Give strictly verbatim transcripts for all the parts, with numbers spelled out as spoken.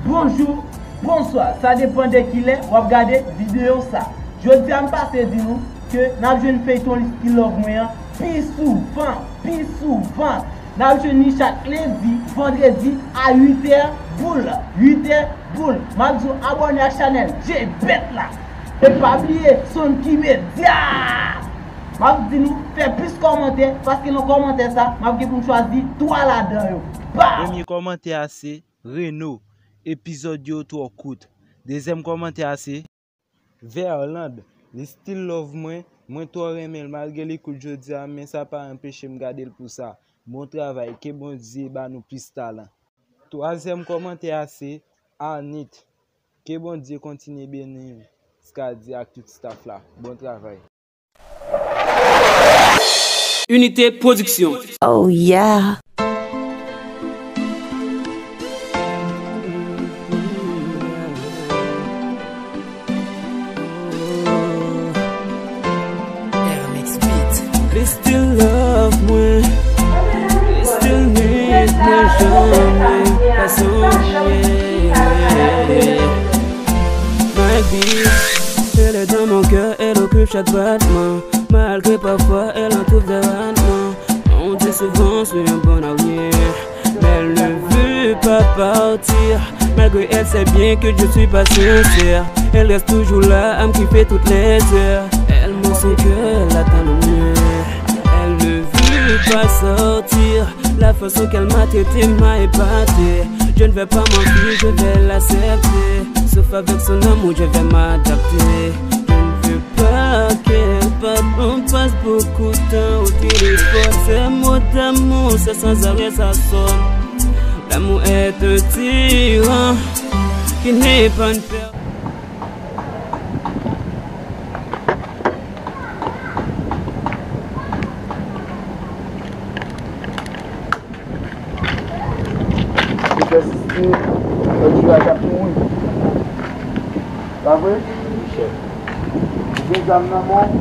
Bonjou, bonswa, sa depann de kilè w ap gade videyo sa. Jodi a m pase di nou ke n ap jwenn feyton Li Still Love Mwen an pi souvan, pi souvan. N ap jwenn li chak lendi, vandredi a uit è boul, uit è boul. M ap di w abòne ak chanèl J Bet la. E pa bliye Sonki Media! M ap di nou fè plis kòmantè, paske nan kòmantè sa, m ap gen pou m chwazi twa ladan yo. Bam! Premye kòmantè a se Reno, epizòd yo twò kout. Dezyèm kòmantè a se Verlande, Li Still Love Mwen, mwen twò renmen l malgre li kout jodi a, men sa pa anpeche m gade l pou sa. Bon travay, ke Bondye ba nou plis talan. Twazyèm kòmantè a se Anit, ke Bondye kontinye beni w, Skady ak tout staff la. Bon travay. Unité Production. Oh yeah. Li still love mwen, li still need mwen, janm pa sonje. My bitch, elle est dans mon cœur, elle occupe chaque battement. Malgré parfois elle en trouve des ratements. On dit souvent c'est un bon avenir, mais elle ne veut pas partir. Malgré elle sait bien que je suis pas sincère. Elle reste toujours là à me kiffer toutes les heures. Elle montre son cœur, elle attend le mien. Elle ne veut pas sortir. La façon qu'elle m'a traité m'a épaté. Je ne vais pas mentir, je vais l'accepter. Sauf avec son amour, je vais m'adapter. Je ne veux pas qu'elle parte. On passe beaucoup de temps au téléphone. Ces mots d'amour, c'est sans arrêt, ça sonne. L'amour est un tyran qui n'est pas une per- Li pèsiste, lòt jou a t ap mouri. Pa vre? Wi, chèf. Ou gen zam nan men w?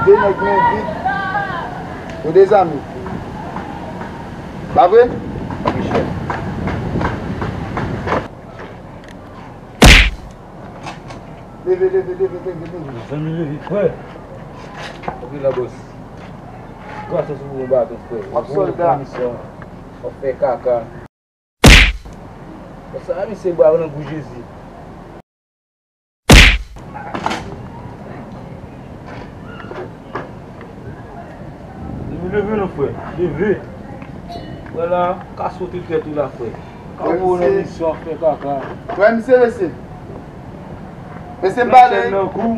De nèg men vid, yo dezame. Pa vre? Wi, chèf. Leve, leve, leve, leve, leve. Zanmi, leve, frè. Ok la, bòs. Gras ou sou yon baton, frè. W ap sòlda. Misyon, w ap fè kaka. Sa, misye bra w nan gou Jezi. Leve, leve non, frè. Leve. Frè la, ka sote tèt ou la, frè. Ka voye nan misyon, fè kaka. Wè misye, mesye. Mesye, m pale. Nan kou.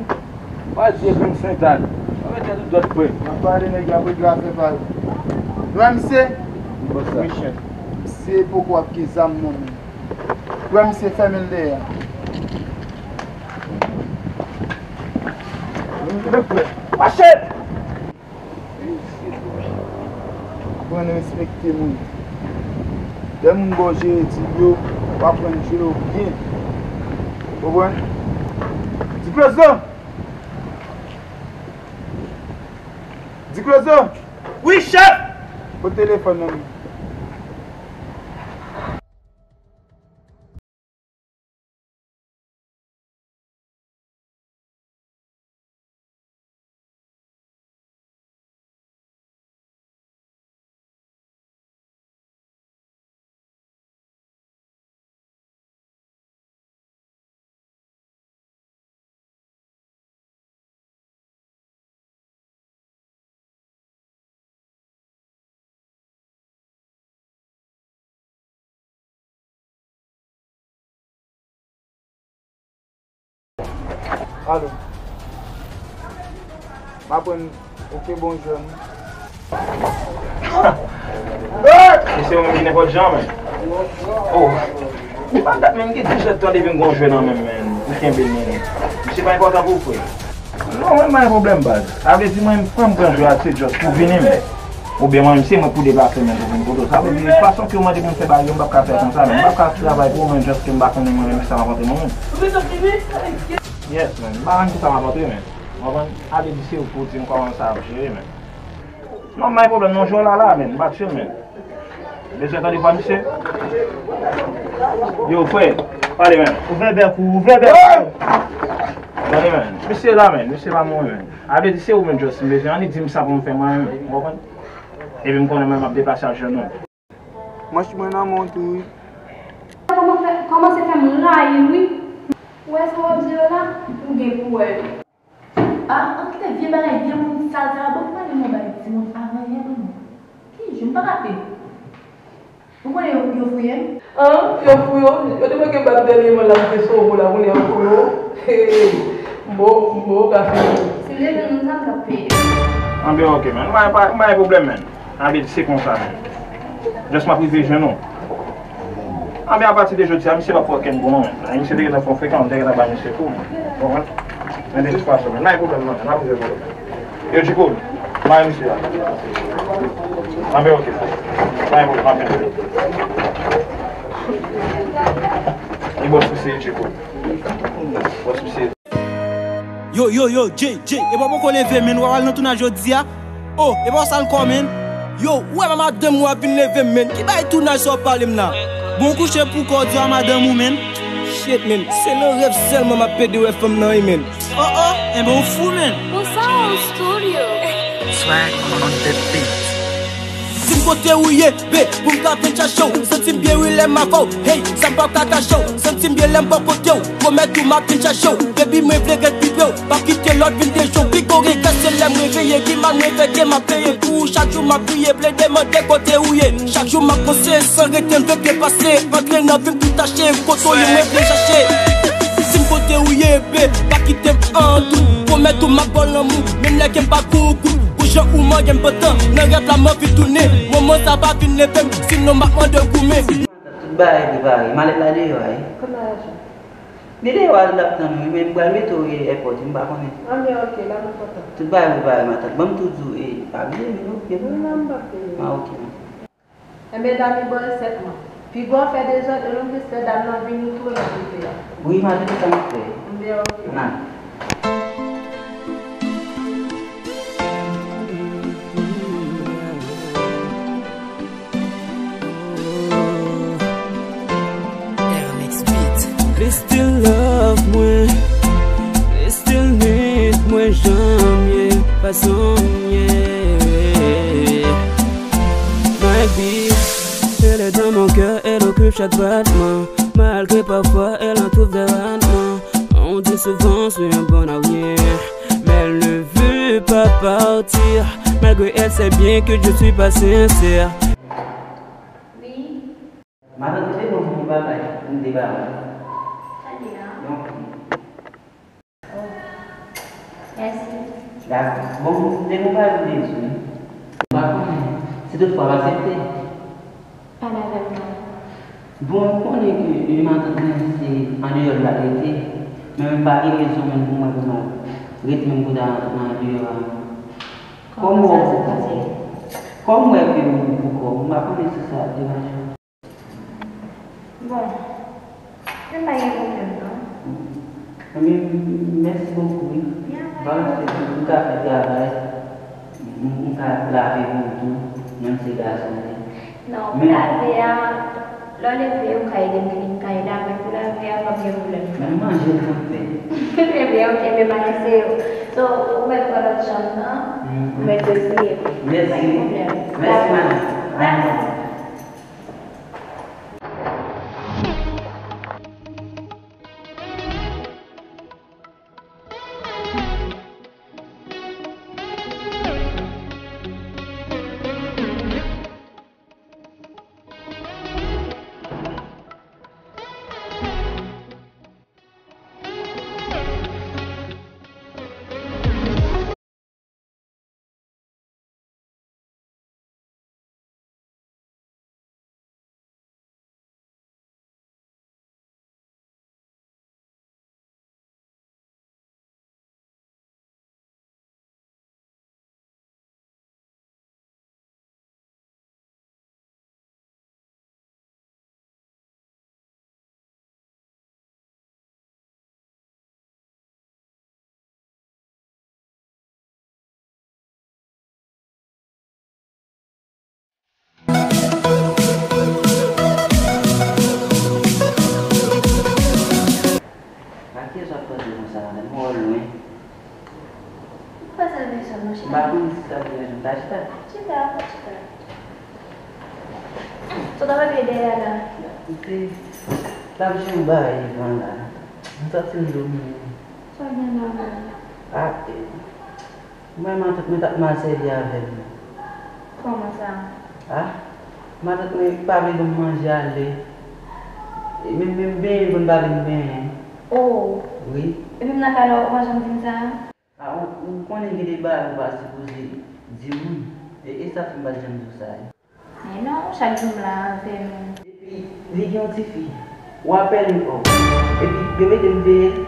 Pa jwe grenn sentad. Pa mete tout dòt frè. M ap pale, nèg la, pou l ka fè pale. Wè misye. Wi, chèf. Misye poko ap gen zam nan men. Wè misye, fèmen l dèyè. Mache! Aprann respekte moun. Lè moun ba w jere dib yo, w aprann jere yo byen. Konprann? Diklozo! Diklozo! Wi, chèf! Pote telefòn nan men. Alo. M aprann, oke, bonjou. Mesye, ou menm ki nenpòt jan, men. Oh. Li pa dat, men, m gen de jèt tan depi m gon jwè nan men m, men. Ou kenbe l, men. Misye pa enpòtan pou ou, frè. Non, mwen pa gen pwoblèm, baz. Sa vle di, mwen, m pran, m pran jwè a, se just pou vini, men. Oubyen mwen, se mwen pou deplase, men, pou vin kote w. Sa vle di, fason ke w mande pou m fè bagay yo, m p ap ka fè konsa, men. M p ap ka travay pou ou, men, just ke m pa konnen mwen menm kisa m ap antre mwen menm. Yes, men. M pa konn kisa m ap antre, men. Ou konprann? Ale di se ou k pou di m kòman sa ap jere, men. Non, m pa gen pwoblèm, non, jwè w la la, men. M pa chill, men. Bezwen tande vwa misye? Yo, frè, pale, menn. Ouvè bèk ou, ouvè bèk ou. Tande, menn. Misye la, menn. Misye pa mouri, menn. A vle di, se ou menm, Justin, m bezwen. Annik di m sa pou m fè mwen menm, ou konprann? Epi m konnen mwen m ap deplase al jwenn ou. Manch mwen nan men w tou, wi. Kòman fè, kòmanse fè m rayi l, wi. Ou wè sa w ap di yo la? Ou gen pou wè yo. Ah, an kite vye bagay, vye moun sal sa, ban m pale yon bagay timoun avan yè, ban m. Ki jou, m pa ka peye. Ou konnen yo, yo fouye m? An, yo fouye w? Yo te manke bat dènyèman l ap desann w la, kounye a yo fouye w? Hey, m ba w, m ba w ka fini. Si m te jwenn moun sa, m t ap peye. Anben, ok, man. M pa, m pa, m pa gen pwoblèm, man. Anben, se konsa, man. Just m ap rive jwenn ou. Anben, apati de jodi a, misye p ap fè okenn bon, man. Misye te gentan fè yon frekan, m te gentan ba misye kou, man. Ou konprann? Men de tout fason, man. M pa gen pwoblèm, man. M ap rive jwenn ou. Yo, Djiko, mare misye a. Anben, ok. Pa gen pwoblèm, anben. Li bòs misye, Djiko. Bòs misye. Yo, yo, yo, Jay, Jay, epa w poko leve, menn, w al nan tounaj jodi a? Oh, epa w sal kò, menn? Yo, ou wè madanm ou ap vin leve m, menn. Ki bagay tounaj sa w ap pale m la? Bon, kouche pou kò w di a madanm ou, menn. Shit, menn. Se nan rèv sèlman m ap pede wè fanm nan, wi, menn. Oh, oh, enben w fou, menn. Pou sa, ou studio. Swag on the beat. Di m kote ou ye, be, pou m ka vin chache w. Santi m byen wi lè m avè w, hey, sa m pa ka kache w. Santi m byen lè m bò kote w, pwomèt ou m ap vin chache w. Baby, mwen vle ret pi pre w, pa kite lòt vin deje w. Pi gwo regrè se lè m reveye, ki mal mwen fè ke m ap peye pou ou. Chak jou m ap kriye, plede mande kote ou ye. Chak jou m ap panse, san rete m vle byen pase. Antre nan vi m tout tache, kote w ye mwen vle chache. Di m kote ou ye, be, pa kite m an dout. Pwomèt ou m ap ba w lanmou, menm lè ke m pa gougout. Pou jan ou manyen m pantan, nan rèv la m anvi tounen. Moman sa pa vin leve m, sinon m ap mande goumen. Tout bagay prepare, malèt la deyò a, wi. Kot malèt la? Li deyò a, l ap tann ou, men m pral mete w e èpòt, m pa konnen. Anben, ok, la m kontan. Tout bagay prepare, matant. Ban m tou di w, e, pa bliye m, ok? Non, non, m pa bliye. Ah, ok. Enben, dam, li bò resèt mwen. Pi gwo fè dezòd, e nou plis fè dam nan vini tou nan kote a. Wi, matant, sa m fè. Enben, ok. Nan. Li still love mwen, li still need mwen jan m ye, fason m ye. My bitch, elle est dans mon cœur, elle occupe chaque battement. Malgré parfois elle en trouve des ratements. On dit souvent je suis un bon à rien, mais elle ne veut pas partir. Malgré elle sait bien que je suis pas sincère. Wi. Matant, ou te ban m yon bagay pou m te ba ou. Tande a. Yon fi. Oh. Mèsi. Dakò. Bon, m te gon bagay pou m te di w, wi. M pa konnen si toutfwa w aksepte. Pale avè m non. Bon, ou konnen ke, e, matant mwen se andeyò l l ap rete. Men m pa gen rezon menm pou mwen pou m ret menm kote a nan andeyò a. Kòman sa se pase? Kòm m wè ke ou pou kò w, m pa konnen si sa ap deranje w. Bon, men pa gen pwoblèm non. Ebyen, mèsi bokou, wi. Valè, m ka fè travay, m, m ka lave pou ou tou, menm se gason m ye. Non, pou lave a, lè w leve, ou ka ede m clean kay la, men pou lave a, pa gen pwoblèm. Men manje m konn fè. Ebyen, ok, men pa lese yo. So, ou mèt pran lòt chanm nan, ou mèt retire. Mèsi. Pa gen pwoblèm. Mèsi, madanm. Dakò. Chita, chita. Chita, chita. Sot ap pale dèyè la. Koute, l ap jwe yon bagay devan la. M santi m domine. Sa w gen la menm? Ah, eh, mwen, matant mwen t ap mal sèvi avè m. Kòman sa? Ah, matant mwen pa vle ban m manje alè. E menm, menm benyen, konn pa vle m benyen. Oh. Wi. Epi m nan kay la, ou pa janm di m sa? Ah, ou, ou konnen gen de bagay ou pa sipoze di moun. E, e sa fè m pa t janm di w sa. Men non, chak jou m la avè nou. Epi, li gen yon tifi. W ap pèdi kò w. Epi, yo mete m veye l,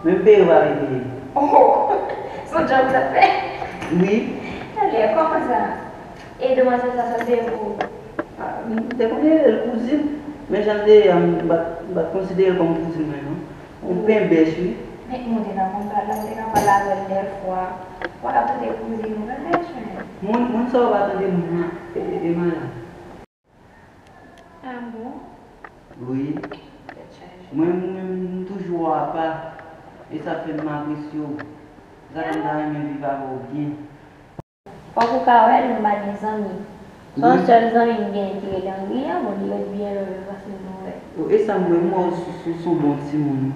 men m peye yo pa vle peye. Oh! Se yon djòb sa fè? Wi. Talè, kòman sa? E demwazèl sa, sa se pou? Ah, m te konn rele l kouzin, men jan l te ye a, m pa t, m pa t konsidere l kòm kouzin mwen, non. Ou penbèch, wi. Men ou te ka konn pale, ou te ka pale avè l dèfwa. Ou pa ka pote kouzin ou penbèch, men. Moun, moun sa yo pa tande moun nan, e, e, e malad. Ah bon? Wi. Tèt chaje. Mwen, mwen, m toujou apa. E sa fè m apresye w. Sa fè m ta renmen viv avè w byen. Fòk ou ka wè l, m pa gen zanmi. Se yon sèl zanmi m genyen ki rele Andrian, bon, li ret byen lwen, men pase m wè. O, e sa m wè, m wè w sou, sou, sou bon timoun.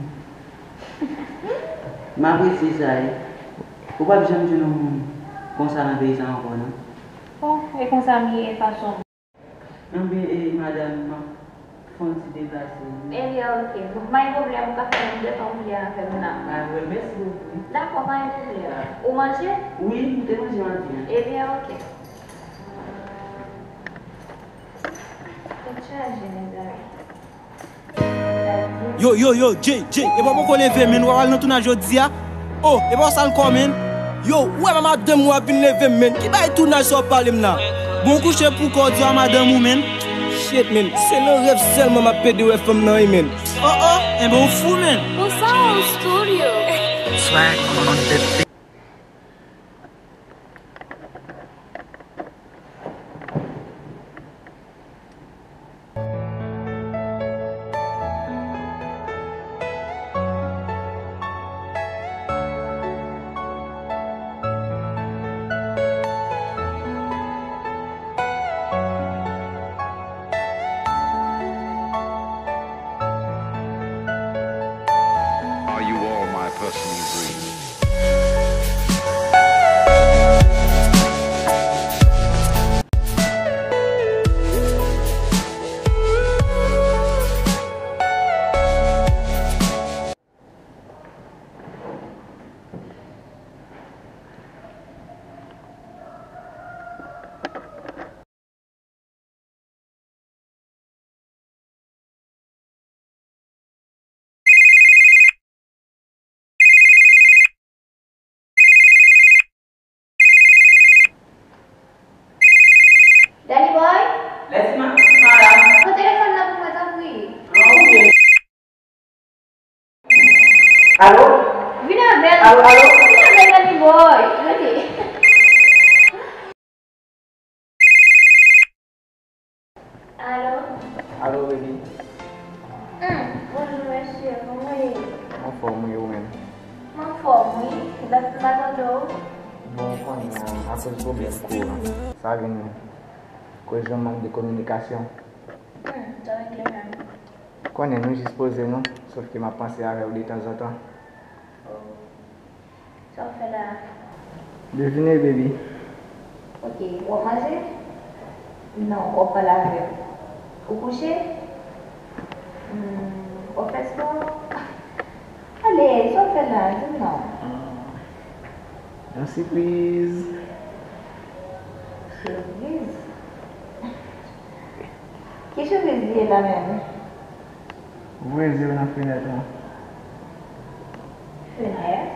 M apresye sa, wi. Ou p ap janm jwenn yon moun konsa nan peyi sa ankò, non. Bon, e konsa m ye, e fason m. Anben, e, madanm, m ap fè yon ti deplase, wi. Ebyen, oke. Bon, pa gen pwoblèm, ou ka fè yon dètan ou vle avè m la. Ah, wè, mèsi bokou, wi. Dakò, pa gen pwoblèm. Ou manje? Wi, m te manje maten an. Ebyen, oke. Tèt chaje, mezanmi. Yo, yo, yo, Jay, Jay, epa w poko leve, menn, w ap al nan tounaj jodi a? Oh, epa w sal kò, menn? Yo, ou wè madanm ou ap vin leve m, menn. Ki bagay tounaj sa w ap pale m la? Bon, w kouche pou kò w di a madanm ou, menn. Shit, menn. Se nan rèv sèlman m ap pede wè fanm nan, wi, menn. Oh, oh, enben w fou, menn. Pou sa ou studio. Swag on the beat. Are you all my personal dreams? Danny Boy? Lèsi ma-, madam. Pran telefòn nan pou mwen, tanpri. Ah, ok. Alo? Vin avè l. Alo, alo? Vin avè l, Danny Boy. Rete. Alo? Alo, baby. Hmm, bonjou, mesye. Kòman w ye? Anfòm, wi, ou menm? M anfòm, wi. Dat m pa tande w. Bon, ou konnen, akoz pwoblèm kou an, sa vin koze yon mank de kominikasyon. Hmm, sa regle menm. Konnen nou jis poze nou, sòf ke m ap panse avè w detanzantan. Oh. Sa w fè la a? Devine, baby. Ok, w ap manje? Non, w ap pale avè m. Ou kouche? Hmm, w ap fè spò? Ale, sa w fè la a? Di m non. Ah, yon sipriz. Sipriz? Ki sipriz li ye la menm? Ouvri zye w nan fenèt lan. Fenèt?